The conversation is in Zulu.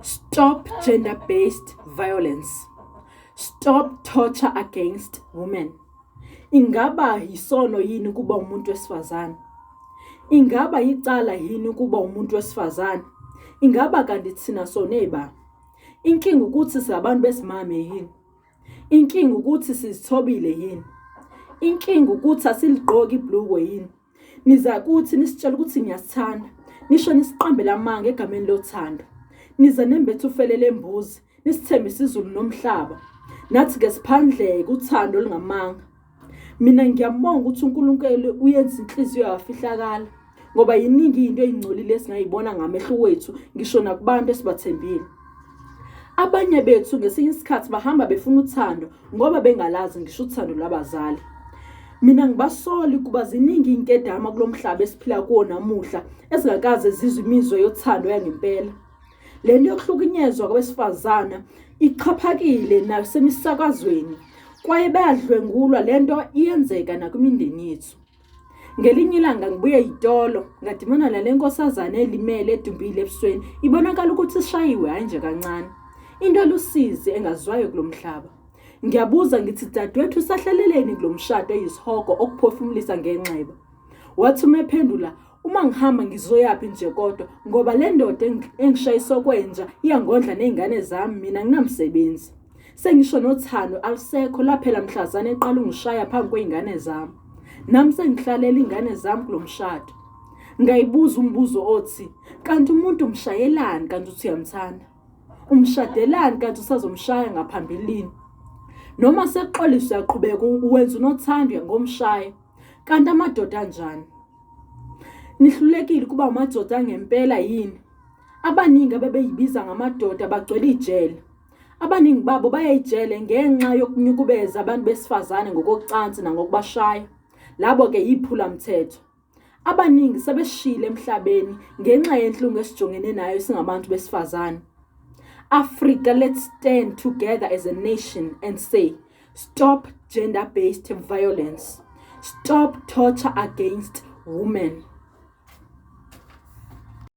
Stop gender-based violence. Stop torture against women. Ingaba yisono yini ukuba umuntu wesifazane? Ingaba yicala yini ukuba umuntu wesifazane? Ingaba kanti thina sone ba? Inkinga ukuthi singabantu besimame yini? Inkinga ukuthi sizithobile yini? Inkinga ukuthi asiligqoki ibhulukwe yini? Niza kuthi nisitshela ukuthi ngiyasithanda, nisho nisiqambele amanga egameni lothando. Niza nembethe ufele lembuzi, nisithembise izulu nomhlaba. Nathi-ke siphandleke uthando olungamanga. Mina ngiyambonga ukuthi uNkulunkulu uyenza inhliziyo yafihlakala ngoba yiningi into eyingcolile esingayibona ngamehlo wethu ngisho nakubantu esibathembile. Abanye bethu ngesinye isikhathi bahamba befuna uthando ngoba bengalazi ngisho uthando lwabazali. Mina ngibasoli kuba ziningi iy'nkedama kulo mhlaba esiphila kuwo namuhla ezingakaze zizwe imizwa yothando yangempela. Le nto yokuhlukunyezwa kwabesifazana ixhaphakile nasemisakazweni kwaye bayadlwengulwa le nto iyenzeka nakwimindeni yethu. Ngelinye ilanga ngibuye yitolo ngadibana nale nkosazane elimele edumbile ebusweni ibonakala ukuthi ishayiwe hhayi nje kancane. Into elusizi engazwayo kulo mhlaba. Ngiyabuza ngithi dadewethu usahlaleleni kulo mshado eyisihogo okuphefumulisa ngenxeba. Wathi uma ephendula uma ngihamba ngizoyaphi nje kodwa ngoba le ndoda engishayisa okwenja iyangondla ney'ngane zami mina nginamsebenzi. Sengisho nothando alusekho laphela mhlazane eqala ungishaya phambi kwey'ngane zami. Nami sengihlalela iy'ngane zami kulo mshado. Ngayibuza umbuzo othi, kanti umuntu umshayelani kanti uthi uyamthanda? Umshadelani kanti usazomshaya ngaphambilini? Noma sekuxolisa uyaqhubeka uwenza unothando ngomshaya. Kanti amadoda anjani? Nihlulekile ukuba amadoda angempela yini? Abaningi abebeyibiza ngamadoda bagcwele ijele. Abaningi babo bayayijele ngenxa yokunyukubeza abantu besifazane ngokocansi nangokubashaya. Labo-ke yiphulamthetho. Abaningi sebeshile emhlabeni ngenxa yenhlungu esijongene nayo singabantu besifazane. Africa, let's stand together as a nation and say, stop gender-based violence. Stop torture against women.